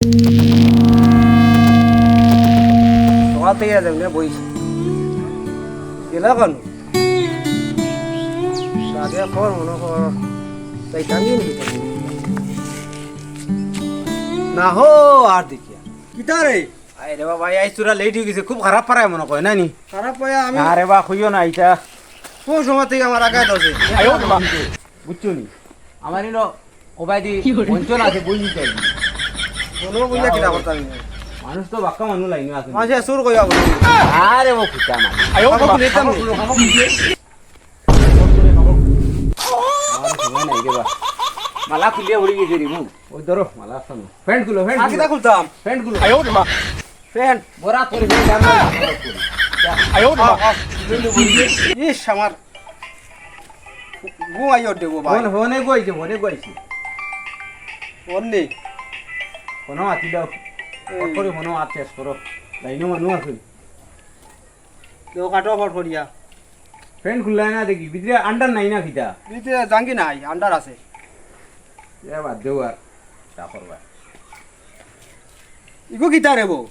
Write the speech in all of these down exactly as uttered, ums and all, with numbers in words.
সকাল থাকি আজ এমনে বইছি। গেলা কেনে? আগে ফোন মনো কর। যাইতাম কি নাকি? না হো, আর দেখি আর। কিতা রে? আরে বাবা, আইজ থুড়া লেট অই গেছে, খুব খারাপ পারায় মনো কয়, না নি? খারাপ পায় আমি না রে বা, কইও না ইতা। কোন সময় থাকি আমার আগে ধরছে? বুঝছো নি? আমার ইনো ওবায়দি অঞ্চল আছে, বই নিতে আইবি। কোনো বইয়া কিনা করতাম না। মানুষ তো বাক্কা মানুষ লাইনে আছে। মাঝে সুর কইয়া বলি। আরে ও ফুটা না। আয়ো বাবা, নিতাম নি। আমার সময় নাই রে বা। মালা খুলিয়া উড়ি গেছে রে মুখ। ওই ধরো, মালা আছে না। প্যান্ট খুলো, প্যান্ট আগে খুলো। তা খুলতাম। প্যান্ট খুলো। আয়ো রে মা। প্যান্ট। বরাত করি, প্যান্ট আর না। আয়ো রে মা। ইস, আমার ঘুম আইও দেবো ভাই। ফোন, ফোনে কইছে, ফোনে কইছে। ফোন নেই। ফোনো আতি দাও। এই। ফট করি ফোনো আত শেষ করো। লাইনো মানুষ আছে। দেও কাটো ফট করিয়া। প্যান্ট খুললাই না দেখি, ভিতরে আন্ডার নাই না কিতা? ভিতরে জাঙ্গি নাই, আন্ডার আছে। এ বাদ দেও আর, চা করবা। ইগু কিতা রে বউ?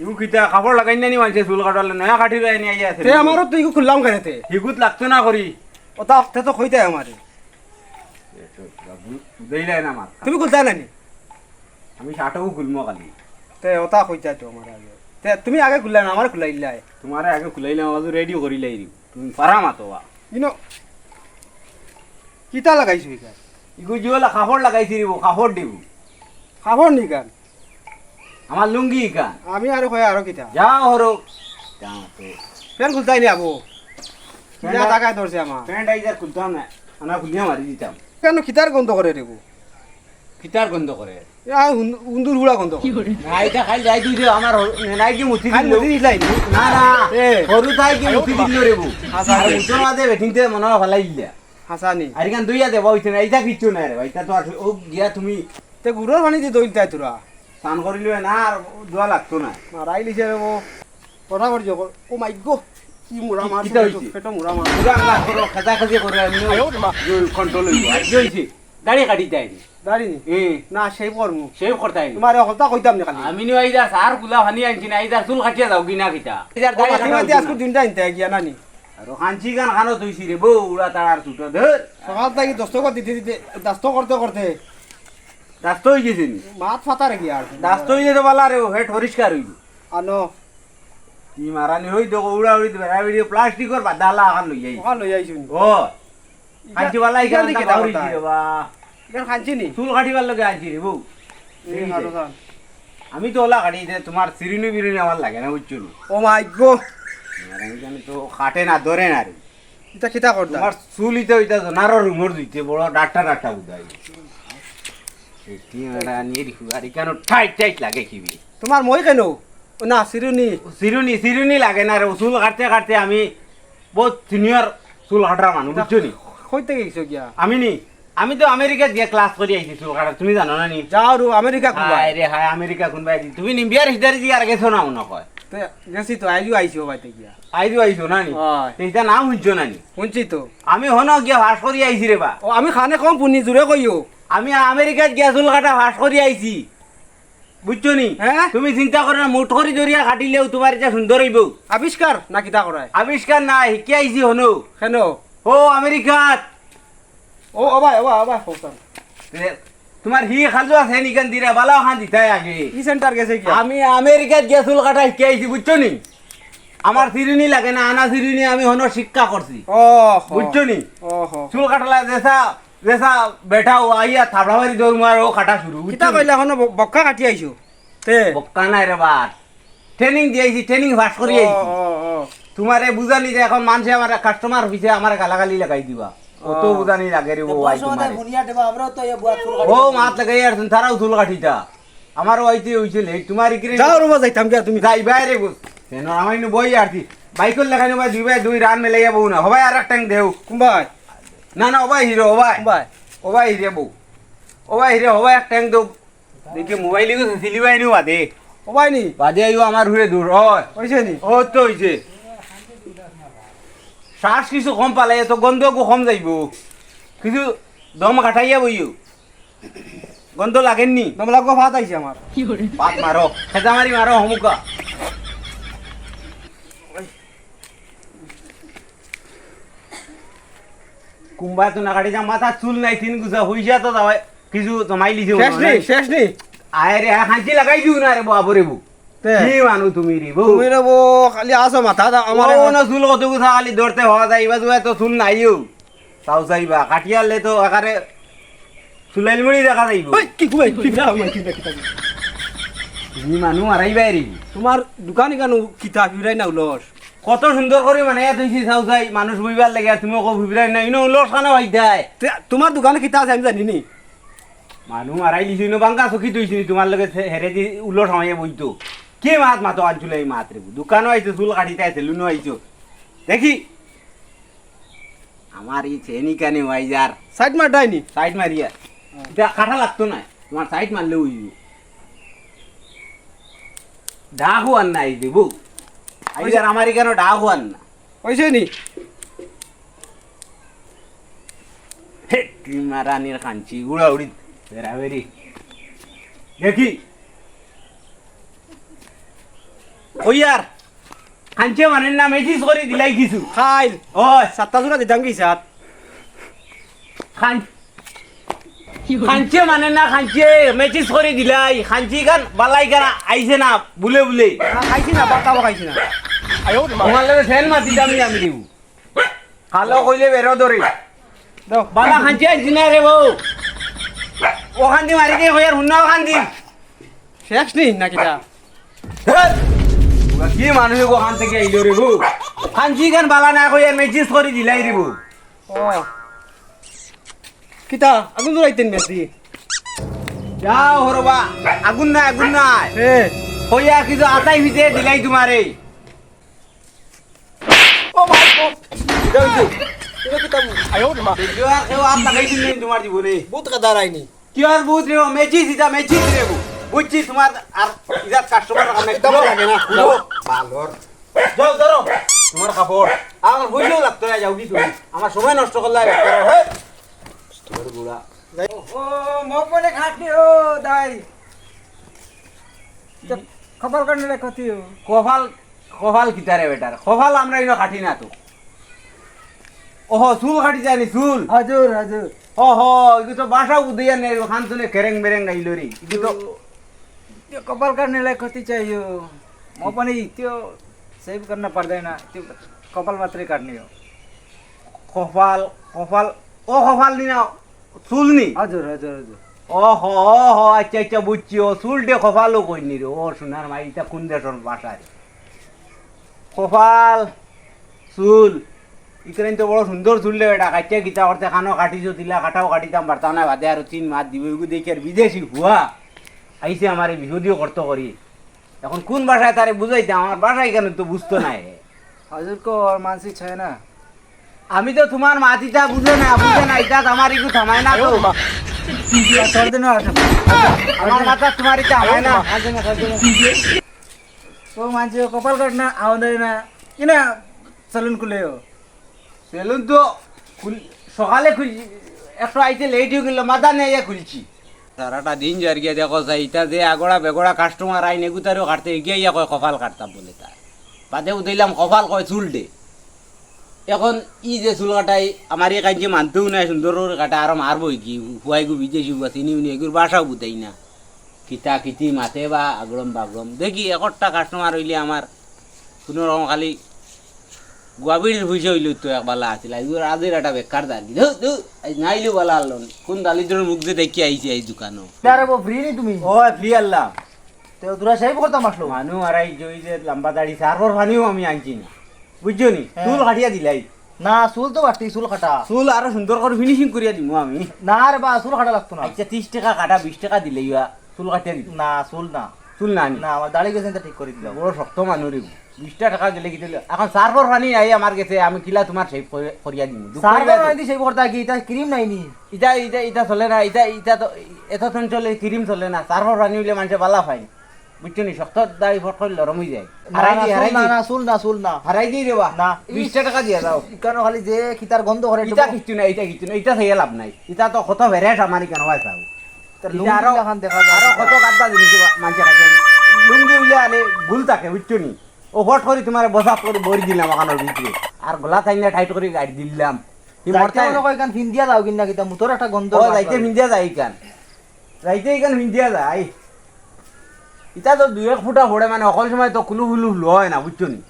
ইগু কিতা, কাপড় লাগাই না নি মানছে চুল কাটালে, নয়া কাটি যায় নি আইয়া আছে। তে আমারও তো ইগু খুললাম কেনে তে? হিগুত লাগতো না করি। ও তা তে তো কইতায় আমারে। এ তো বাবু, বুঝাইলাই না আমার। তুমি খুলতায় না নি? আমি শার্টও খুলমু খালি। তে ওটা কইতায় তো আমার আগে। তে তুমি আগে খুললায় না, আমার খুলাইলায়। তোমারে আগে খুলাইলাম, আবার রেডি করিলাই রে। তুমি পারা মাতো বা। ইনো, কিতা লাগাইছো ইখান? ইগু জিওলা কাপড় লাগাইছি রে বউ, কাপড় দিবো। কাপড় নি কান? আমার লুঙ্গি ইখান। আমি আরো কই আরো কিতা? যাও হরো। যাও তো। প্যান্ট খুলতায় নি আবো? প্যান্ট ইয়া আর জাগায় ধরছে আমার। প্যান্ট আইজ আর খুলতাম না। আনা খুলিয়া মারি দিতাম। কেনে কিতার গন্ধ করে রে বউ? কিতার গন্ধ করে? এ, আ, উন-, উন্দুর হুড়া গন্ধ করে। না, ইটা খাই যাই দুই যে আমার হ-, নাই কি মুতি খাই দিল? মুতি দিলাই নি? না, না। এ। হরু তাই কি মুতি দিল রে বউ? হাছা আর নি। মুতর মাঝে বেটিনতে মনে হয় ফালাই দিলা। হাছা নি। আর ইখান দুইয়া দেবা হইছে না, ইটা কিচ্ছু নাই রে ভাই, ইটা তো আর ও গিয়া তুমি তে গুড়র পানি দি দইল তাই তোরা। স্নান করিলে না আর দোয়া লাগতো না। মারাই লিছে রে বউ। কথা কর যে কর। ও মাই গো, কি মুড়া মার, কিতা পেটো, হইছে? পেটো মুড়া মার। পুরা আল্লাহ করো, খেজা খেজি করে এমনি আয়ো রে মা। কন্ট্রোল হইব। আর কি হইছে? দাড়ি কাটি দেয় নি। দাড়ি নি? এ। না, সেই করমু। সেই করতাই নি। তোমারে হকলতা কইতাম নি খালি। আমি নি ওই যা সার গুলা হানি আনছি না, এই যা চুল কাটিয়া যাও কি না কিতা? এই যা দাড়ি ও, কাটি মাটি আনছি আজকে না। দিনটা আনতে গিয়া না নি? আর হানছি গান খানো তুই সিরে বউ, উড়া তার ছুটো ধর। সকাল থাকি দস্ত করে দিতে দিতে, দস্ত করতে করতে। দস্ত হই গেছে নি? মাত ফাতা রেখে আর। দস্ত হই যেতে পারলা রে, ও হেড পরিষ্কার হইব। আনো। কি মারানি হই দেখো, উড়া উড়ি বেড়া বেড়ি প্লাস্টিকর বাদালা আখান লই যাই। ওখান লই যাইছুন। ও। ইখান, খাইছি বালা ইখান ইখান দেখি তো বাউরি কথা। কি রে বা? ইখান খাইছি নি? চুল কাটিবার লগে আনছি রে বউ। এই এই যে। হারো খান। আমি তো ওলা কাটি দে, তোমার সিরিনি বিরিনি আমার লাগে না, বুঝছো না? ও মাই গো। আর আমি জানি তো কাটে না, ধরে না রে। ইটা কিতা করতা? তোমার চুল ইটা ওইটা জানারও রুমর দিতে বড় ডাক্তার ডাক্তার বুঝাই। এটি ওরা নিয়ে দেখো, আর কেন টাইট টাইট লাগে কি বি? তোমার মই কেন? ও না, সিরুনি। সিরুনি, সিরুনি লাগে না রে, চুল কাটতে কাটতে আমি বহুত সিনিয়র চুল কাটার মানুষ, বুঝছো নি? কইতে গেছো গিয়া? আমি নি, আমি তো আমেরিকাত গিয়া ক্লাস করি আইছি চুল কাটার, তুমি জানো না নি? যাও রু, আমেরিকা কোনবায়? হায় রে হায়, আমেরিকা কোনবায়? তুমি নি বিয়ার হিদারি দিয়ে আর গেছো না মনে হয়? তে গেছি তো, আইজু আইছি ও বাইতে গিয়া। আইজু আইছো না নি? হয়। তে ইটা নাম শুনছো না নি? শুনছি তো। আমি হনো গিয়া পাস করি আইছি রে বা। ও, আমি খানে কম পুনি জুরে কইও। আমি আমেরিকাত গিয়া চুল কাটা পাস করি আইছি। বুঝছো নি? হ্যাঁ? তুমি চিন্তা করো না, মুঠ করি ধরিয়া কাটিলেও তোমার ইটা সুন্দর হইব। আবিষ্কার না কিতা করায়? আবিষ্কার না, শিখি আইছি হনো। কেন? ও আমেরিকাত। ও, ও ভাই, ও ভাই, ও ভাই, কওকচান। তে, তোমার হি খাজু আছে নি কান দিরা, বালা খান দিতাই আগে। ই সেন্টার গেছে কি? আমি আমেরিকাত গিয়া চুল কাটা শিখি আইছি, বুঝছো নি? আমার সিরুনি লাগে না, আনা সিরুনি আমি হনো শিক্ষা করছি। ও, হো। বুঝছো নি? ও, হো। চুল কাটালা যেসা, যেসা বেটা ও আইয়া থাবড়া মারি দৌড় মার, ও কাটা শুরু, বুঝছো কিতা নি? কইলা, হনো ব-, বক্কা কাটি আইছো? তে? বক্কা নাই রে বা। ট্রেনিং দিয়ে আইছি, ট্রেনিং পাস করি ও, আইছি। ও, ও। তোমারে বুঝানি যে এখন মানষে আমার কাস্টমার পিছে আমার গালাগালি লাগাই দিবা। অত ও। বুঝানি লাগে রে তে ও ভাই বয়স তোমারে। আমাদের বুনিয়া দেবা, আমরাও তো এই বুয়া চুল ও কাটি মাত লাগাই আর তুমি তারাও চুল কাটিতা। আমারও আইতে হইছে লেট, তোমার ইকরে যাও রে বা, যাইতাম গিয়া তুমি। যাই বাইরে বুঝ। কেন আমার ইনু বই আর কি। বাইকর লাগানো ভাই দুই ভাই দুই রান মেলাইয়া বউ না। হবাই আর এক ট্যাং দেও। কুম্বাই? না, না, ও ভাই হিরো, ও ভাই। কুম্বাই? ও ভাই হিরে বউ। ও ভাই হিরে, ও ভাই এক ট্যাং দেও। দেখি মোবাইল ইগু সিলি ভাই নু বাদে। ও ভাই নি? বাদে আইও আমার হুয়ে দূর, ওই। হইছে নি? ও তো হইছে। শ্বাস কিছু কম পালাই, এত গন্ধ গু কম যাইব। কিছু দম কাটাইয়া বইও। গন্ধ লাগের নি? দম লাগবো, ভাত আইছে আমার। ভাত মারো, খেজা মারি মারো, হমুকা। কুম্বায় তো না কাটি যা, মাথাত চুল নাই, তিন গুছা পয়সা তো দাওয়ায়, কিছু জমাই লিছে শেষ মনে নি, হয়। শেষ নি। আয় রে, খাঞ্চি লাগাই দিও না রে বাবু রে বু। তে? কি মানু তুমি রে বু? তুমি রে বু, খালি আসো মাথা দা, আমার ও, না চুল কত গুছা খালি ধরতে হওয়া যায়, ইবা জুয়া তো চুল নাইও। চাও চাইবা, কাটিয়ালে তো একারে চুলাইল মুড়ি দেখা যাইবো। ওই, কি কই? কি না, ওই, কি না, কি না। তুমি মানু মারাই বাইরে। তোমার দোকানে কেন কিতা ফিরাই না উলস? কত সুন্দর করি বানাইয়া থইছি চাও চাই, মানুষ বইবার লাগে, আর তুমি কো ফিরাই না, ইনো উলস খানা ভাই দেয়। তে, তোমার দোকানে কিতা আছে আমি জানি নি। মানু মারাই লিছি, ইনো বাঙ্গা চকি থইছি নি, তোমার লগে সে-, হেরে দি উলস হামাইয়া বইতো। কি মাত মাতো আনছুলে এই মাত রে? দোকানো আইছো, চুল কাটিতে আইছে, লুনো আইছো। দেখি, আমার ই চেনি কানে ওয়াইজার। সাইড মার ডাইনি। সাইড মারিয়া। হ্যাঁ। ইটা কাটা লাগতো না। তোমার সাইড মারলে ওই ডাক হওয়ার না এই দেবো। আইজার আমার এখানে ডাক হওয়ার না। ওইছে নি? হে, কি মারানির খাঞ্চি, উড়াউড়ি, বেড়াবেড়ি। দেখি। ওই আর। খাঞ্চে মানে না, মেসেজ করি দিলাই কিছু। খাইল। ওই। সাতটা জোড়া দিতাম কি সাত? খান-, খাঞ্চে মানে না, খাঞ্চে মেসেজ করি দিলাই। খাঞ্চি গান, বালাই গান আইছে না, বুলে বুলে। না, খাইছি না, বাতাও খাইছি না। তোমার লগে সেন মাতিতাম নি আমি দিব। কালো কইলে বেরো ধরে। দাও। বালা খাঞ্চি আনছি না রে বউ। ওখান দি মারি দে, কইয়ার হুন্না ওখান দি। শেষ নি না কিতা? ধ্যাৎ! ওরা কি মানুষ ওখান থেকে আইলো রে বউ? খাঞ্চি গান বালা না কইয়ার মেসেজ করি দিলাই রে বউ। ও। কিতা? আগুন ধরাইতেন মেসি? যাও হরবা। আগুন না, আগুন না। এ। কইয়া কিছু আতাই ভিতরে দিলাই তোমারে। ও ভাই, ও। এটা হইছে। এটা কি তাম? আয়ো রে মা। ভিডিও আর কেউ আত লাগাইছিল নি তোমার জীবনে? বহুত কাদার আইনি। কি আর বহুত রে, মেচিস ইটা, মেচিস রে বু। বুঝছি তোমার আর ইজাত কাস্টমার রাখা একদম লাগে না। বুঝো? ভালোর। যাও, ধরো। তোমার কাপড়। আর হইলেও লাগতো না, যাও কি তুমি? আমার সময় নষ্ট করলে আর একটা, হ্যাঁ? তোর বুড়া। ও, মপনে খাটনি, ও, দাই। তো কপাল কাটলে ক্ষতি ও। কপাল, কপাল কিতারে বেটার? কপাল আমরা ইনো কাটি না তো। ওহো, চুল কাটি জানি, চুল। হাজুর, হাজুর। ওহো, ইগু তো বাসা উদইয়া নেই, ওখান তুলে কেরেং বেরেং গাইল রে। ইগু তো তো, তো কপাল কাটলে ক্ষতি চাইও। মপনে ইতিও সেভ করনা পড় যায় না, ইতিও কপাল মাত্রই কাটনি ও। কপাল, কপাল, ও কপাল নি না, চুল নি? হাজুর, হাজুর, হাজুর। ওহো, ওহো, আচ্ছা, আচ্ছা, বুঝছি। ও চুল দে কপালও কইনি রে। ও সোনার মাই, ইটা কোন দেশর ভাষা রে? কপাল, চুল। ইকরাইন তো বড় সুন্দর চুল রে বেটা। কাটিয়া কিতা করতে কানো কাটিছো, দিলা কাটাও কাটিতাম পারতাম না, বাদে আরো তিন মাত দিব। ইগু দেখি আর বিদেশি হুয়া আইছে আমারে বিহুদিও করতো করি। এখন কোন ভাষায় তারে বুঝাইতাম? আমার ভাষাই কেন তো বুঝতো না হে। হজুর কো ওর মানসিক ছয় না। আমি তো তোমার মাতিতা বুঝে না, বুঝে না, ইটা আমার ইগু থামায় না তো। তোর দিন আছে। আমার মাথা তোমার ইটা থামায় না। ও মানসিক কপাল কাট না, আওয়াজ দেয় না। কি না সেলুন খুলেও? সেলুন তো খুল-, সকালে খুলছি, একটু আইতে লেট হয়ে গেল, মাথা নিয়ে খুলছি। সারাটা দিন যার গিয়া দেখো যাই, ইটা যে আগড়া বেগড়া কাস্টমার আইন, এগুতারও কাটতে এগিয়ে ইয়া কয় কপাল কাটতাম বলে তার। বাদে উঠাইলাম কপাল কয় চুল দে। এখন ই যে চুল কাটাই, আমার এই কাঞ্চি মানতেও নাই, সুন্দর করে কাটা, আরো মারবো কি, হুয়াইগু বিদেশি হুয়া, চিনি উনি, এগুর ভাষাও বুঝাই না। কিতা কিতি মাতে বা আগড়ম বাগড়ম। দেখি, একটা কাস্টমার হইলে আমার কোনো রকম খালি গুয়াবিড়ির পয়সা হইলে তো এক বালা আছিল। আইজ ওর আজের একটা বেকার দালি। ধু, ধু, আইজ নাইলেও বালা আনলো না। কোন দালিদ্রর মুখ যে দেখি আইছি এই দোকানো। আরে বউ, ফ্রি নি তুমি? ও, ফ্রি আল্লাহ। তে তোরা সেই করতাম আসলো। মানু আর এই যে, ওই যে লম্বা দাড়ি, সারর পানিও আমি আনছি না। বুঝছো নি? হ্যাঁ। চুল কাটিয়া দিলাই। না, চুল তো বাড়তি, চুল কাটা। চুল আরো সুন্দর করে ফিনিশিং করিয়া দিমু আমি। না রে বা, চুল কাটা লাগতো না। আচ্ছা, ত্রিশ টাকা কাটা, বিশ টাকা দিলে ইয়া চুল কাটিয়া দিবি। না, চুল না। চুল না নি? না, আমার দাড়ি গেছে, এটা ঠিক করে দিলাম। বড় শক্ত মানু রে। বিশটা টাকা গেলে কি দিলে? এখন সার্ফর পানি নাই আমার গেছে, আমি কিলা তোমার শেভ করে-, করিয়া দিমু? দুঃখ সার্ফর করিয়া পানি দিমু। দিয়ে শেভ করতে কি? এটা ক্রিম নাই নি? ইটা, ইটা, ইটা চলে না, ইটা, ইটা তো, এত দিন চলে, ক্রিম চলে না। সার্ফর পানি হইলে মানুষে বালা পায়। বুঝছো নি? শক্ত দাড়ি ফট করে লরম হয়ে যায়। না, হারাই না, দি, চুল হারাই না, দি। না, চুল না, চুল না। হারাই দি রে বা। না। বিশটা টাকা দিয়া যাও। ইকানো খালি যে কিতার গন্ধ করে, ইটা একটু কিচ্ছু না, ইটা কিচ্ছু না, ইটা খাইয়া লাভ নাই। ইটা তো কত ভেরেস আমার ইকানো হয় চাও। লুঙ্গি আরো, লাখান দেখা যায়। আরো কত গাদ্দা জিনিস বা-, মানষে খাইছে। লুঙ্গি উইলে আলে গুল থাকে, বুঝছো নি? ও ফট করি তুমারে বসাত করি ভরি দিলাম অখানর ভিতরে। আর গলা থাইন না টাইট করি গাড়ি দিলাম। কি যাইতে মরতায় মনে না? কয় ইখান ফিন্দিয়া যাও কিনা কিতা, মুতর একটা গন্ধ ও, বার যাইতে করে। ফিন্দিয়া যাই ইখান। যাইতে ইখান ফিন্দিয়া যাই। ইটা তো দুই এক ফুটা পড়ে, মানে, হকল সময় তো কুলু ফুলু ফুলু হয় না, বুঝছো নি?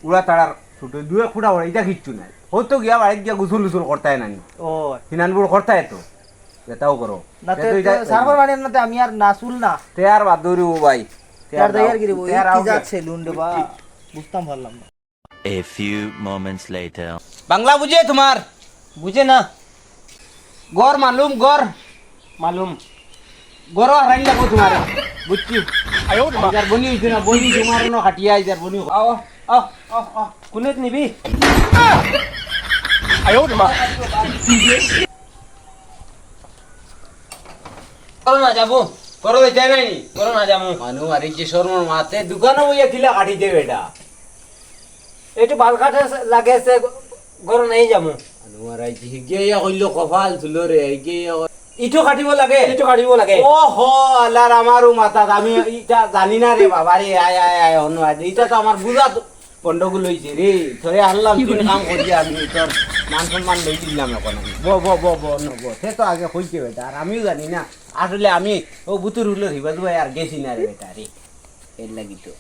উড়া তাড়ার ছুটে দুই এক ফুটা পড়ে, ইটা কিচ্ছু নাই। হয়তো গিয়া বাড়িত গিয়া গোসল উসল করতায় নানি। ও। হিনান বুড় করতায় তো। যেটাও করো। না, তে তো তে ইটা তো সারবার বাড়ি না, তে আমি আর নাসুল না। তে আর বাদ দৌড়ি ও ভাই। তে আর আর দাও। দাইয়ার গিরি ও, তে আর এই কি আও জাত কে? সেলুন রে বা? বুঝতাম পারলাম না। A few moments later. Bangla বুঝে তুমার? বুঝে না। গর মালুম, গর। মালুম। গর হারাইন লাগবো তুমার। বুঝছি। আয়ো রে মা। যার বনি হইছে না, বনি তুমার ন খাটিয়া, যার বনি। আও, আও, আও, আও। কুনেত নিবি? আয়ো রে মা। করো না যাবো। করো যাইতে নাই নি? করো না যাবো। মানু আর এই যে শরমর মাতে দোকানো বইয়া কিলা কাটিতে বেটা। একটু বাল কাটা লাগে আছে, ঘরে নাই যাবো। মানু আর এই যে গিয়া ইয়া কইলো কপাল তুলো রে, এই গিয়া ইয়া কই- ইটো কাটিব লাগে? ইটো কাটিব লাগে। ও হো, আল্লাহর আমারও মাথাত, আমি ইটা জানি না রে বাবা রে, আয়, আয়, আয়, অন্য আয়। ইটা তো আমার বুঝা তো গন্ডগোল হইছে রে। তোরে হারলাম, তিন কাম করি আমি, তোর মান সম্মান লই দিলাম এখন আমি। ব, ব, ব, ব, ন, ব। সে তো আগে কইছে বেটা, আর আমিও জানি না। আসলে আমি ও বুতুর হুলোর হিবাজু ভাই আর গেছি না রে বেটা রে। এর লাগি তো।